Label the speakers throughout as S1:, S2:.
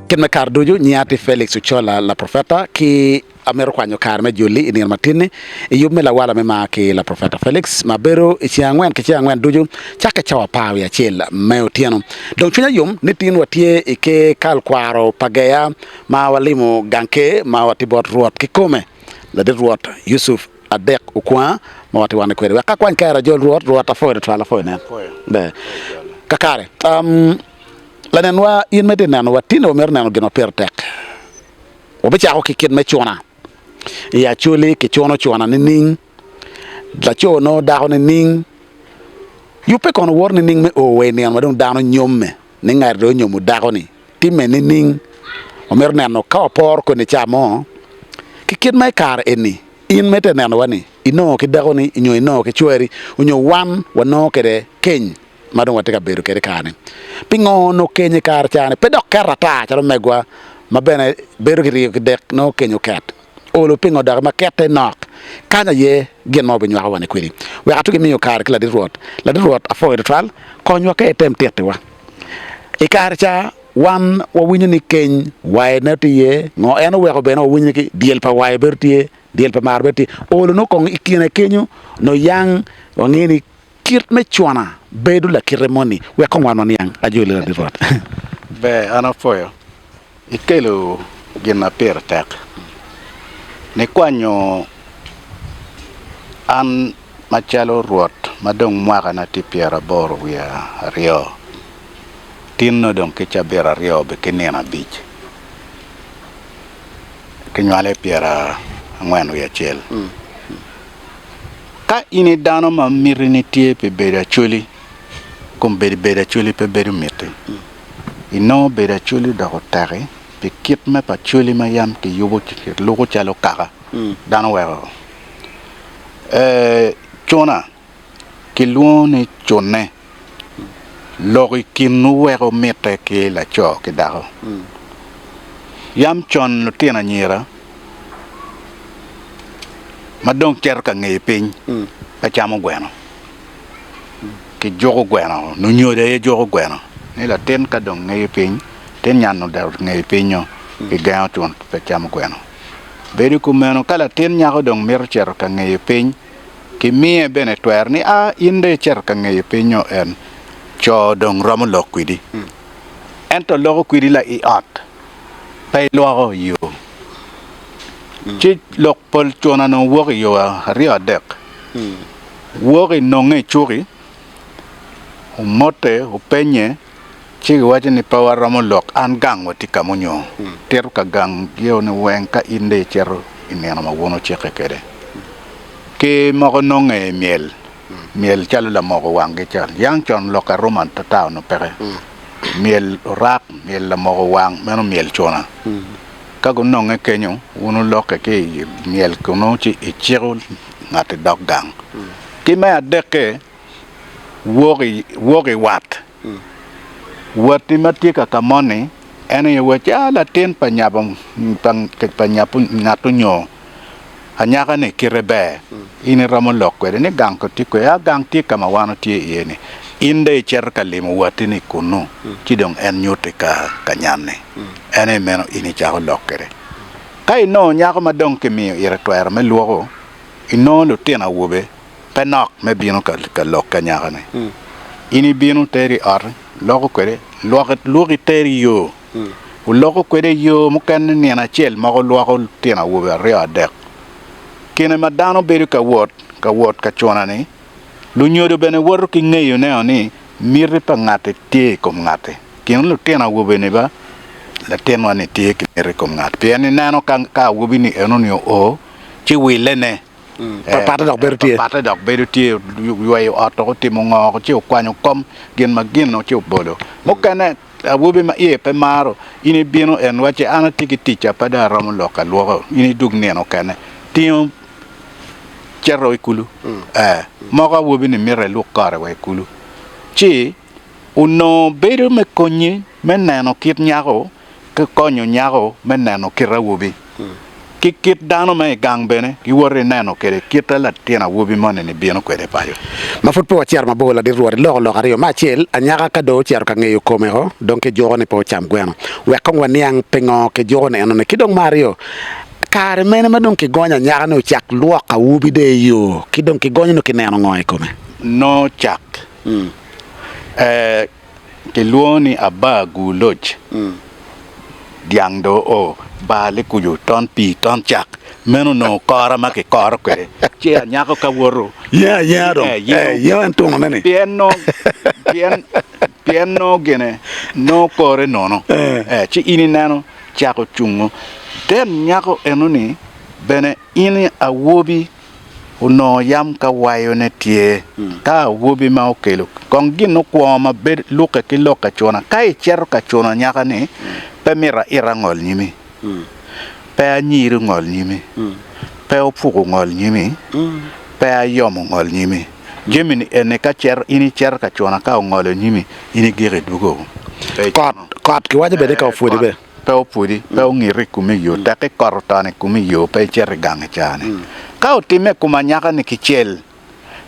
S1: Kit me kare ducu, nyinga tye Felix Ochola Laprofeta, ki amito kwanyo kare me joli i nino matin-ni i yub me lawala me mar ki Laprofeta Felix ma bedo i ceng angwen ki ceng angwen ducu cakke cawa apar wiye acel me otyeno. Dong cwinya yom ni tin watye i ker kal kwaro pa geya ma walimo gang ker ma watye bot Rwot kikome, ladit Rwot Yusuf Adek Okwanga ma watye wane kwede. Wek akwany kare ajol Rwot, Rwot apwoyo tutwal, apwoyo nen. Ber. Kakare. Um, Lanenwa, in ma itye ka nenowa tinni wamito neno gin ma pire tek. Wabicako ki kit me cuna. I Acholi kicuno cuna nining? Laco nongo dako nining? Yubbe kono woto nining me o wa i nino ma dong dano nyomme ni ngat dong onyomo dako-ni? Timme nining? Wamito neno ka waporo kodi ca mo ki kit ma i kare eni in ma itye ka nenowa-ni inongo ki dakoni nyo inongo ki cwari nyo wan wanongo kwede keny. ma dong watye ka bedo kwede i kare-ni. Pingo onongo keny i kare ca-ni pe dok ket ata calo megwa ma bene bedo ki ryo ki dek nongo keny oket? Olo pingo doki ma kette nok? Kany aye gin ma wabinywako wane kwedi. Wek atugi miyo kare ki ladit Rwot. Ladit Rwot, apwoyo tutwal. Konywa ka item tittiwa. I kare ca, wan wawinyo ni keny waye nongo tye iye, ngo en oweko bene wawinyo ni dyel pa waye bedo tye, dyel pa maro bedo tye. Olo nongo kong i kine kenyo nongo yang wangeyo ni Kit me cona bedo lakite moni wek kong wan waniang. Ajoli ladit Rwot.
S2: Ber an apwoyo ikelo gin ma pire tek nikwanyo an macalo Rwot ma dong mwakana tye pyeraboro wiye aryo tinno dong ki cabit aryo bene ki nino abic kinywale pyerangwen wiye acel. Ka in i dano ma mitini tye pi bedo acholi, kombeddi bedo acholi pe bedo miti. Inongo bedo acholi odoko teki pi kit me pa acholi ma yam kiyubo kiluko calo kaka dano weko. Cuna kilwongo ni cune. Lok i kinwu weko mitte ki laco ki dako. Yam con lutino anyira ma dong cito ka ngeyo piny pe camo gweno, kijuko gweno, lunyodo aye juko gweno ni latin ka dong ngeyo piny, latin nyano ngeyo piny-nyo kigengo cun pe camo gweno. Bedo kumeno ka latin nyako dong mito cito ka ngeyo piny, Kimiye bene twero ni, A, in dong icito ka ngeyo piny nyo en co dong romo lok kwedi. Ento loko kwedi la i ot, pe ilwoko i yo. Ci lok pol cuna nongo wok i yo aryo adek. Wok i nonge i cuki, omote, openye, ci giwaco ni pe waromo lok, an gang wa tye ka munyo. Tito ka gang gio ni weng ka in dong icito i nino ma wun wucikke kwede. Ki moko nonge i myel, myel calo lamoko wanggi ca. Yang con lok aruma ata onongo peke. Myel orak, myel lamoko wang, meno myel cuna. Ka gunonge kenyo, wun wulokke ki i myel kunu ci iciko ngat-ti dok gang. Ki me adekke, wok i wat. Watti ma tye ka ka moni en aye wacci, 'A latin pa ngat onyo anyaka-ni kite ber, in iromo lok kwede ni gang ko tye kwede, a gang tye ka ma wan watye iye-ni. In dong icito ka limo watti-ni kunnu, ci dong en nyutti ka nyanni. En aye meno in icako lok kwede. Ka inongo nyako ma dong kimiyo ite twero me lwoko, inongo lutino awobe pe nok me bino ka lok ki anyaka-ni. In ibino teri i ot, loko kwede, lwoki teri i yo. Oloko kwede i yo mukene nino acel moko lwoko lutino awobe aryo adek. Kine ma dano bedo ka wot ka wot ka cuna-ni, lunyodo bene woto ki ngeyoneo ni miti pa ngatti tye i kom ngatti. Kine lutino awobe-ni ba, latinwa-ni tye ki miti i kom ngatti pien ineno ka awobi-ni enoni oo ci wille-ne.
S1: Papatte dok bedo tye.
S2: Papatte dok bedo tye, oyweyo ot dok otimo ngo, ci okwanyo kom gin ma gin-nu ci obolo. Mukene awobi ma iye pe maro, in ibino en wacci an atye ki ticca pe dong aromo lok alwoko, in idug nino kene. Tingo cito i kulu. Ee, moko awobi-ni mito eluk kore wa i kulu. Ci onongo bedo me konyi me neno kit nyako ki konyo nyako me neno kit awobi. Ki kit dano ma i gang bene giwoto ineno kwede kite latin awobi moni-ni bino kwede paco.
S1: Ma pud pe wacito mabor, ladit Rwot, iloko lok aryo. Me acel, anyaka ka dong ocito ka ngeyo kome-o, dong kijuko ni pe ocam gweno. Wek kong waniang pingo kijuko ni enoni. Ki dong me aryo, kare mene ma dong kigonyo anyaka ni ocak lwoko awobi dong i yo, ki dong kigonyo ni kineno ngo i kome?
S2: Nongo cak. Ee. Kilwongo ni Aba gu loc dyang do o bar likucu ton pii ton cak meno onongo kora ma kikoro kwede ci anyako ka woto
S1: Yengo ayenga dong. Eh, yengo en tuno ne ni.
S2: Pien nongo pien pien nongo gine nongo kore nono eh ci in ineno cako cungo then nyako eno ni bene in awobi Onongo yam ka wayone tye, ka awobi ma okelo kong gin okwongo ma bedo lukke ki lok acuna. Ka icito ka cuno anyaka-ni, pe mito aita ngol nyimi, pe anyiri ongol nyimi, pe opuko ongol nyimi, pe ayomo ongol nyimi. Jami-ni eni ka cito in icito ka cuna ka ongolo nyimi, in igiko idwogo. Pe
S1: Kot,
S2: icuno.
S1: kot kiwaco bene ka opwodi be.
S2: Pe opwodi, pe ongiti i komi i yo, tekke kot otono i komi i yo, pe icito i gang i caa-ni. Ka otimme i kom anyaka-ni kicel,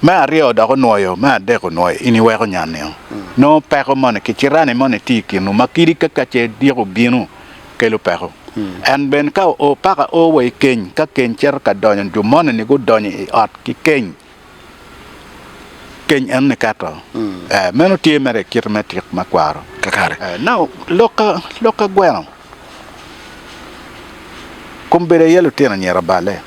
S2: me aryo dok onwoyo, me adek onwoyo, in iweko nyanio. Nongo peko moni, kicirani moni tye i kinwu, ma kadi ka ka ce dyek obino, kelo peko. En bene ka oo, paka o wa i keny, ka keny cito ka donyo, jo moni-ni gudonyo i ot ki keny, Keny en ni keto. Eh, meno tye mere i kite me tik me kwaro.
S1: Kakare.
S2: Eh, now, lok ka gweno. Kombeddi aye lutino anyira balle.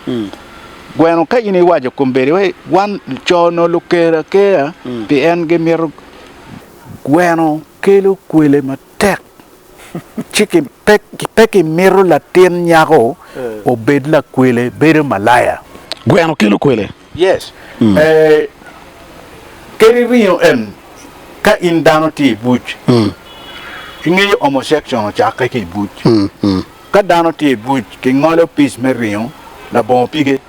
S2: Gweno ka in iwaco kombeddi wai wan co onongo luker akera pi en gimito gweno kelo kwele matek. Ci pe kimito latin nyako obed lakwele bedo malaya.
S1: Gweno kelo kwele.
S2: Yes. Kadi ringo en ka in dano tye i buc, ingeyo homosexual ocakke ki i buc. Ka dano tye i buc kingolo pic me ringo labongo pige.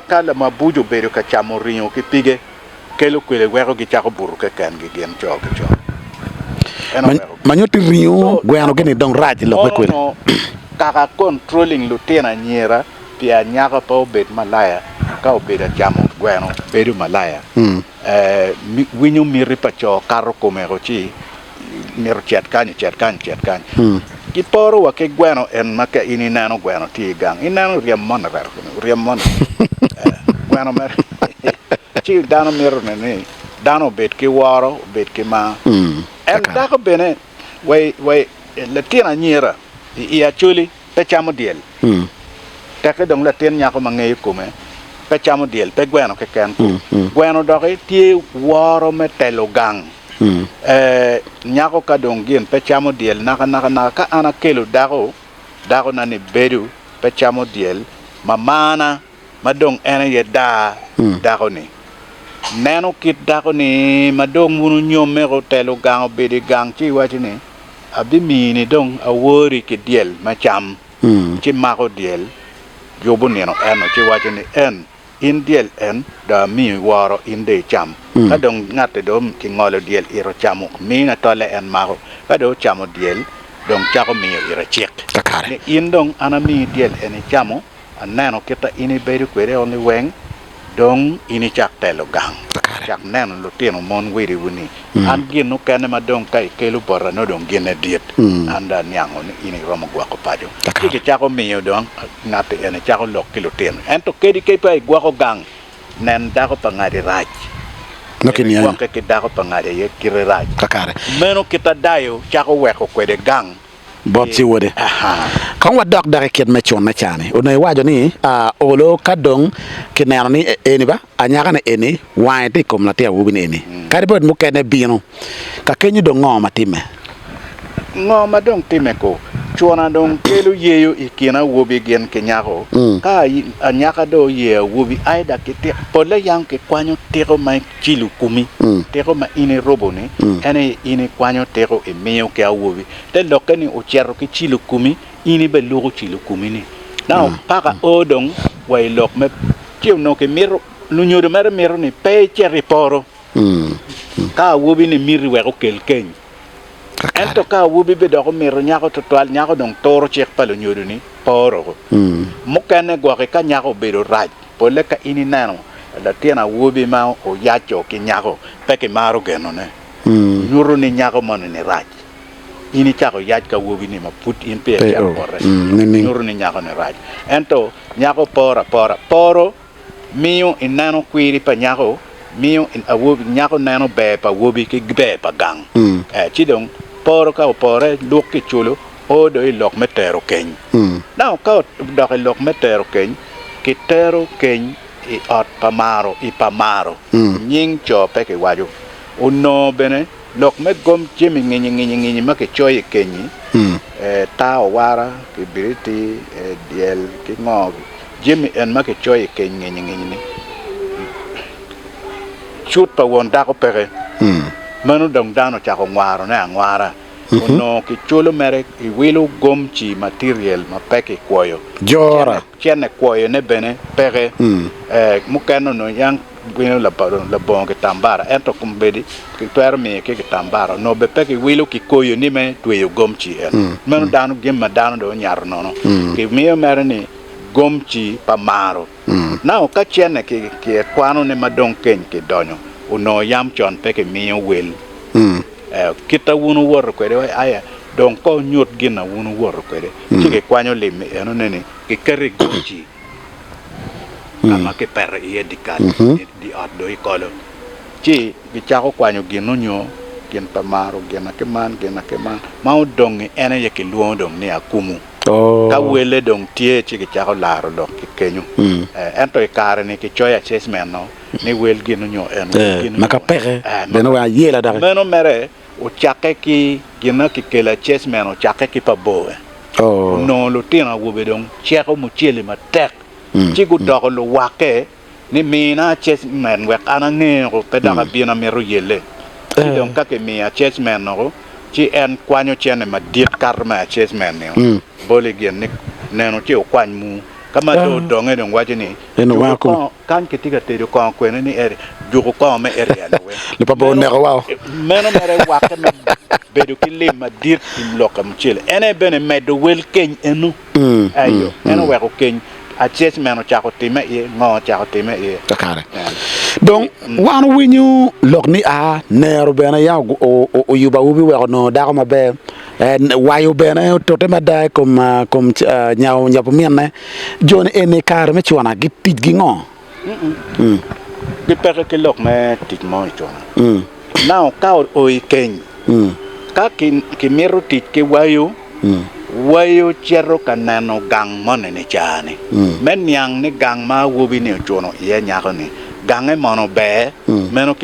S2: Ka lamabuc obedo ka camo ringo ki pige, kelo kwele weko gicako buto kekengi gin co ki co. En oweko
S1: Ma nyutti ringo gweno gini dong rac i lok me kwele.
S2: Mono kaka controlling lutino anyira pi anyaka pe obed malaya ka obedo acamo gweno bedo malaya. Winyo miti pa co kato komeko ci mito cet kany ocet kany ocet kany. Giporo wa ki gweno en ma ka in ineno gweno tye i gang ineno ryem moni reto ryem moni gweno mere Ci dano mito ni dano obed ki woro, obed ki mar. En dako bene wa latin anyira i i Acholi pe camo dyel. Tekke dong latin nyako ma ngeyo kome pe camo dyel, pe gweno keken ku. Gweno doki tye woro me telo gang. Nyako ka dong gin pe camo dyel naka naka naka ka an akelo dako, dakona ni bedo pe camo dyel mamana. ma dong en aye daa dako-ni. Neno kit dako-ni ma dong wun wunyomme-ko otelo gang obedo i gang ci iwaco ni, 'Abimini dong awori ki dyel me cam. Ci mako dyel, yubo nino eno ci waco ni, 'En, in dyel en, dong amiyi woro, in dong icam. Ka dong ngat-ti dong kingolo dyel ite ocamo, mine tolle en mako. Ka dong ocamo dyel, dong cako miyo ite cik ni, 'In dong an amiyi dyel en icamo. Aneno kit a in ibedo kwede o niweng, dong in icak telo gang, cak neno lutino mon wediwu ni, an gin mukene ma dong ka ikelo bota nongo dong ginne dit, an dong aniango ni in iromo gwoko paco. Ci kicako miyo dong ngatti eni cako lok ki lutino. Ento kadi ka pe igwoko gang, nen dako pa ngadi rac. Gwokke ki dako pa ngadi aye kite rac. Meno kit a dayo cako weko kwede gang.
S1: Bot ci wode. Kong wadok dok i kit me cunne ca-ni. Onongo iwaco ni, Olo ka dong kineno ni eni ba, anyaka-ni eni wange tye i kom latin awobi-ni eni, kadi bed mukene bino ka kenyo dong ngo ma timme?
S2: Ngo ma dong timme ku? Cuna dong kelo yeyo i kin awobi gin ki nyako. Ka anyaka dong oye awobi, either ki tiko, polle yam kikwanyo tiko ma cilo komi, tiko ma in irubo-ni, en aye in ikwanyo tiko imiyo ki awobi. Te lokke ni ocito ki cilo komi, in ibeluko cilo komi-ni. Now, paka o dong wa i lok me ci onongo kimito, lunyodo mere mito ni pe icit i poto. Ka awobi-ni miti wek okel keny. Ento ka awobi bene dok omito nyako tutwal, nyako dong turo cik pa lunyodoni, poro. Mukene gwoki ka nyako obedo rac, polle ka in ineno latin awobi ma oyaco ki nyako, pe kimaro genone. Nyuto ni nyako moni-ni rac. In icako yac ki awobi-ni ma pud in peya icito bote, nyuto ni nyako-ni rac. Ento nyako poro apora. Poro miyo ineno kwiri pa nyako, miyo awobi, nyako neno ber pa awobi ki ber pa gang. Ci dong poro ka opore luk ki culo, o dong i lok me tero keny. Now ka odok i lok me tero keny, kitero keny i ot pa maro, i pa maro, nying co pe kiwaco. Onongo bene lok me gom jami nginyi nginyi nginyi ma kicoyo i kenyi, taa owara, kibiriti, dyel ki ngo, Jami en ma kicoyo i keny nginyi nginyi ni, cut pa won dako peke. Meno dong dano ocako ngwarone angwara. Onongo kiculo mere iwilo gomci matiriel ma pe kikwoyo.
S1: Jora.
S2: Cene kwoyone bene peke. Mukene onongo yang wilo labongo kitambara ento kombeddi kitwero miyo ki kitambara. Onongo bene pe kiwilo kikoyo ni me tweyo gomci en. Meno dano jami ma dano dong onyato nono. Kimiyo mere ni gomci pa maro. Now ka cene ki kwano ni ma dong keny ki donyo onongo yam con pe ki miyo wel. Kit a wun wuwoto kwede wa aya dong ka wunyut gin a wun wuwoto kwede ci ki kwanyo lim eno ne ni ki keto i gomci ka ma ki peto iye dikal di ot dong i kolo ci ki cako kwanyo gin onyo gin pa maro gin a ki man gin a ki man ma odongi en aye ki lwongo dong ni akumu. Ka wele dong tye ci kicako laro lok ki kenyo. Ento i kare-ni kicoyo assessment-no ni wel gin onyo en, wel gin onyo
S1: Ma ka peke bene weng ayela doki.
S2: Meno mere ocakke ki gin ma kikelo assessment ocakke ki pa bor. Onongo lutino awobe dong ceko mucele matek ci gudoko luwakke. ni mina assessment wek an ange pe dok abin amito yelle. Ci dong ka kimiyo assessment noko, ci en kwanyo cene madit kato me assessment ni bolo i gin ni neno ci okwany mu. Ka ma dong odonge dong waco ni juko kongo kany kitye ka tedo kongo kwene ni eri juko kongo me area ni weng. Meno mere wakke me bedo ki lim madit i lok ka mucele. En aye bene medo wel keny eno. Ayo, en oweko keny assessment ocako timme iye, ngo ocako timme iye.
S1: Kakare. Dong wan owinyo lok ni a nero bene ya oyubo awobi wek onongo dako maber, wayo bene otute mada i kom kom nyapo minne. Jo-ni eni i kare me cuna ticgi ngo?
S2: Gipeke ki lok me tic mo i cuna. Now ka oo i keny, ka kimito tic ki wayo, wayo cito ka neno gang moni-ni ca-ni me niang ni gang ma awobi-ni ocuno iye nyako-ni gange mono ber, meno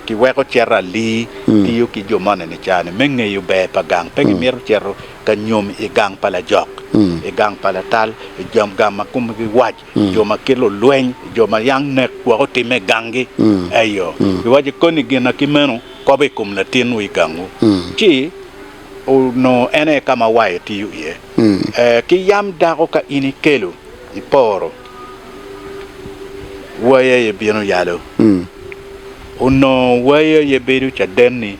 S2: kiweko cito alii tiyo ki jo moni-ni ca-ni me ngeyo ber pa gang. Pe gimito cito ka nyom i gang pa lajok, i gang pa latal, i gang ma komgi wac. jo ma kelo lweny, jo ma yang nek woko otimme i ganggi. Eyo, giwaco koni gin ki meno kobo i kom latinwu i gangwu, ci onongo en aye ka ma waye tiyo iye. Ki yam dako ka in ikelo iporo, wayi aye bino yalo. Onongo wayi aye bedo cadenni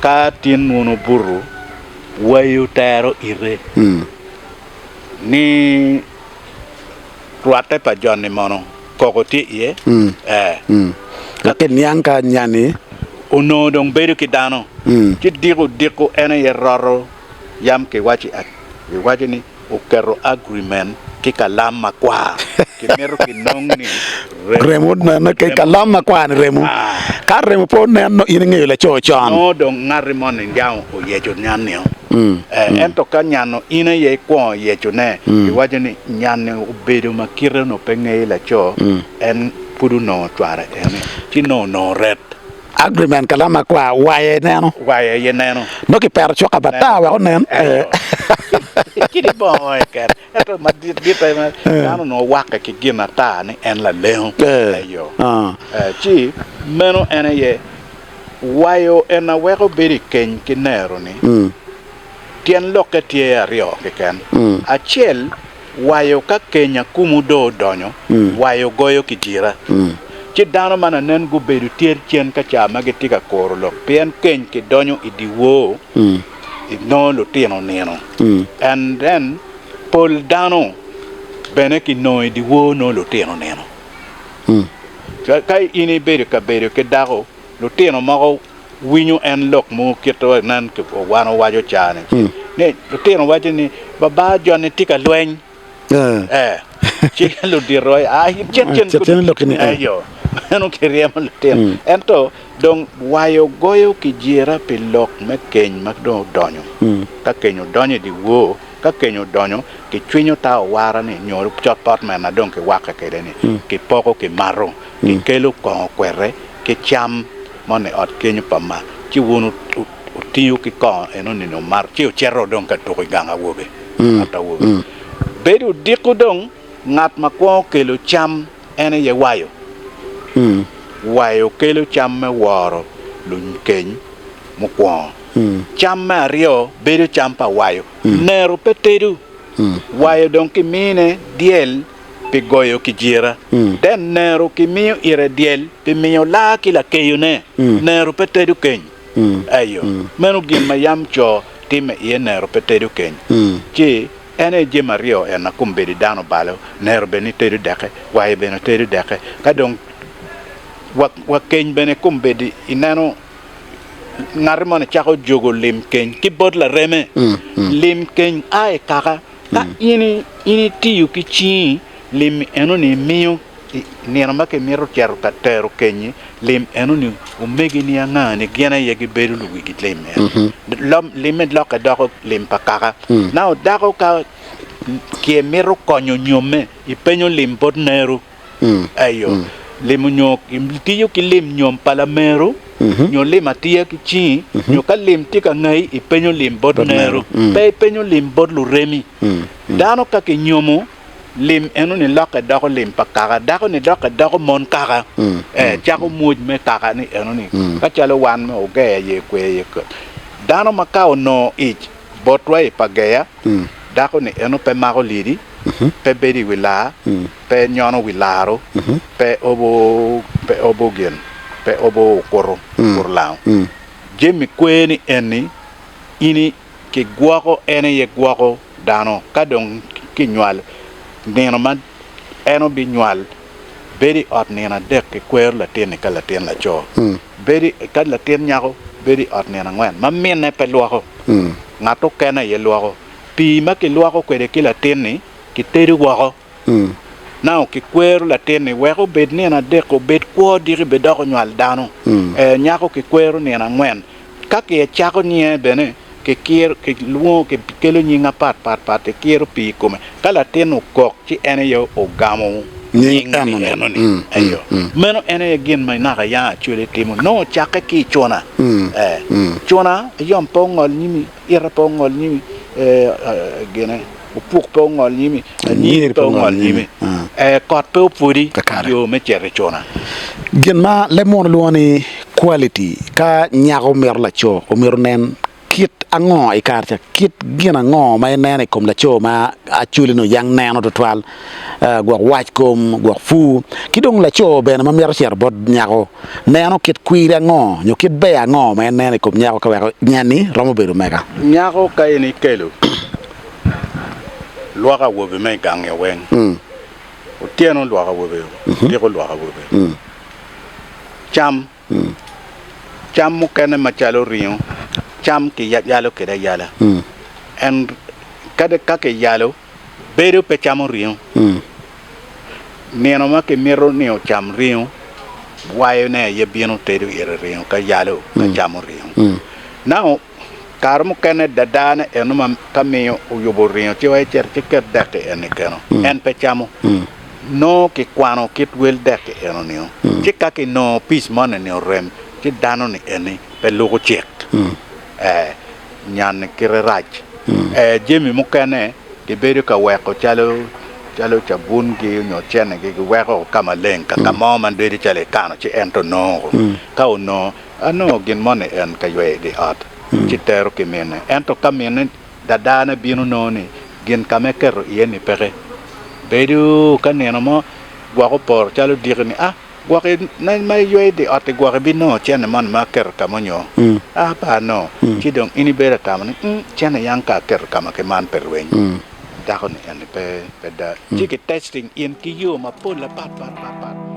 S2: ka tin wun wubuto, wayi otero ite. Ni rwatte pa joni mono koko tye iye? Ee.
S1: Wek iniang ka nyani.
S2: Onongo dong bedo ki dano, ci diko odiko en aye roto yam kiwaco kiwaco ni oketo agreement ki kalam makwar kimito kinong ni
S1: remo onene ki kalam makwar ni remo ka remo pe onen nongo in ingeyo laco con.
S2: Nongo dong ngati moni yam oyeco nyanio. Ento ka nyano in aye ikwongo yecone, iwaco ni, 'Nyanni obedo ma kite onongo pe ngeyo laco, en pud onongo cware ene, ci nongo onongo ret.
S1: Agreement kalam makwar waye neno.
S2: Waye aye neno.
S1: Nongo kipeto cuka matar wek onen.
S2: Kidi bongo keken. Ento madit dit aye ma dano onongo wakke ki gin ata ni en lalengo. Eyo. Ci meno en aye Wayo en a weko bedo i keny ki nero-ni, tyen lokke tye aryo keken. Acel, wayo ka keny akumu dong odonyo, wayo goyo kijira. Ci dano man anen gubedo tyer cen ka ca ma gitye ka kuro lok, pien keny kidonyo i dyewor, inongo lutino nino. And then pol dano bene kinongo i dyewor nongo lutino nino. Ka in ibedo ka bedo ki dako, lutino moko winyo en lok mo kit ma nen wan owaco ca-ni, ni lutino waco ni baba joni tye ka lweny. Eh, ci ludito aye, ah, cit cen
S1: Cit cen lok ni, eh.
S2: Eyo, meno kiryemo lutino. Ento dong wayo goyo kijira pi lok me keny ma dong odonyo. Ka keny odonyo i dyewor, ka keny odonyo, kicwinyo ta owara-ni nyo cot pot mene ma dong kiwakke kwede-ni, kipoko kimato, kikelo kongo kwete ki cam moni i ot kenyo pa ma, ci wun otiyo ki kongo enoni-ni omato, ci ocito dong ka tuko i gang awobe. Ot awobe. Bedo odiko dong ngat ma kwongo kelo cam en aye wayo. Wayo kelo cam me woro lunkeny mukwongo. Cam me aryo bedo cam pa wayo. Nero pe tedo. Wayo dong kimine dyel pi goyo kijira. Then nero kimiyo ire dyel pi miyo laa ki lakeyone. Nero pe tedo keny. Eyo, meno gin ma yam co timme iye nero pe tedo keny. Ci en aye jami aryo en ma kombeddi dano obalo, nero bene ni tedo deke, wayo bene tedo deke. Ka dong wa, wa keny bene kombeddi ineno ngati moni cako jogo lim keny ki bot lareme. Lim keny a i kaka. Ka in, in itiyo ki cingi, lim enoni miyo I nino ma kimito cito ka tero kenyi, lim enoni omegini anga-ni gin aye gibedo luwigi lim en. Limme lokke doko lim pa kaka. Now dako ka kimito konyo nyomme, ipenyo lim bot neru. Eyo, lim nyo itiyo ki lim nyom pa lameru nyo lim atiya ki cingi, nyo ka lim tye ka ngeyi ipenyo lim bot neru. Pe ipenyo lim bot luremi. Dano ka kinyomo Lim enoni lokke doko lim pa kaka, dako-ni lokke doko mon kaka, ee, cako mwoc me kaka-ni enoni. Ka calo wan me Ogeya ye kwe ye kwe. Dano ma ka onongo ic botwa i pa Geya, dako-ni eno pe mako lyedi, pe bedo i wi lar, pe nyono wi laro, pe obo, pe obo gin, pe obo okuto, okuto lango. Jami kwer-ni eni in kigwoko, en aye gwoko. Dano ka dong kinywalo, nino ma en obinywal, bedo i ot nino adek kikwero latin-ni ka latin laco, bedo ka latin nyako bedo i ot nino angwen ma minne pe lwoko, ngat okene aye lwoko. Pii ma kilwoko kwede ki latin-ni kitedo woko. Now kikwero latin-ni wek obed nino adek obed kwo diki bed dok onywal dano. Ee, nyako kikwero nino angwen. Ka kicako nyinge bene, kikiro, kilwongo, kikelo nying apat pat pat, kikiro pii i kome. Ka latin okok, ci en aye ogamo
S1: Nying
S2: nying ni
S1: enoni.
S2: enoni. Eyo. Meno en aye gin ma naka yam Acholi timo. Nongo ocakke ki i cuna. Ee, cuna, yom pe ongol nyimi, ite pe ongol nyimi, ee, gine, opuk pe ongol nyimi, anyiri pe ongol nyimi, ee, kot pe opwodi
S1: Kakare.
S2: yo me cito i cuna.
S1: Gin ma leb munu lwongo ni quality, ka nyako mito laco omyero onen kit ango i kare ca, kit gin ango ma ineno i kom laco ma actually nongo yang neno tutwal, gwok wac kom, gwok pur, ki dong laco bene ma mito cito bot nyako neno kit kwiri ango nyo kit ber ango ma en neno i kom nyako ka weko nya-ni romo bedo mega.
S2: Nyako ka in ikelo lwak awobe me i gangi weng, otyeno lwak awobe, odiko lwak awobe, cam, cam mukene macalo ringo, cam kiyalo kwede ayala, en kadi ka kiyalo bedo pe camo ringo. Nino ma kimito ni ocam ringo, wayone aye bino tedo ite ringo ka yalo ka camo ringo. Now, kare mukene dadane eno ma ka miyo oyubo ringo ci wai cit ci ket dek-ki eni keno, en pe camo. Nongo kikwano kit wel dek-ki eno-nio, ci ka kinongo pic moni-ni orem, ci dano-ni eni pe luko cik. Ee, nyan-ni kite rac. Ee, jami mukene gibedo ka weko calo calo cabungi nyo cenegi giweko ka maleng ka ka mo ma bedo calo ikano ci ento nongo. Ka onongo, anongo gin moni en ka yweyo i dye ot ci tero ki minne. Ento ka minne dadane bino nongo ni gin ka ma eketo iye-ni peke, bedo ka nino mo gwok oporo calo diki ni, ah! Gwok ma iyweyo i ot-ti gwok ibinongo cente moni ma aketo ka mo nyo? A pe anongo. Ci dong in ibedo ka tamo ni, 'Umm, cente yang ka aketo ka ma ki man pe rweny. Dako-ni eni pe da. Ci ki testing in ki yo mapol apat pat pat pat.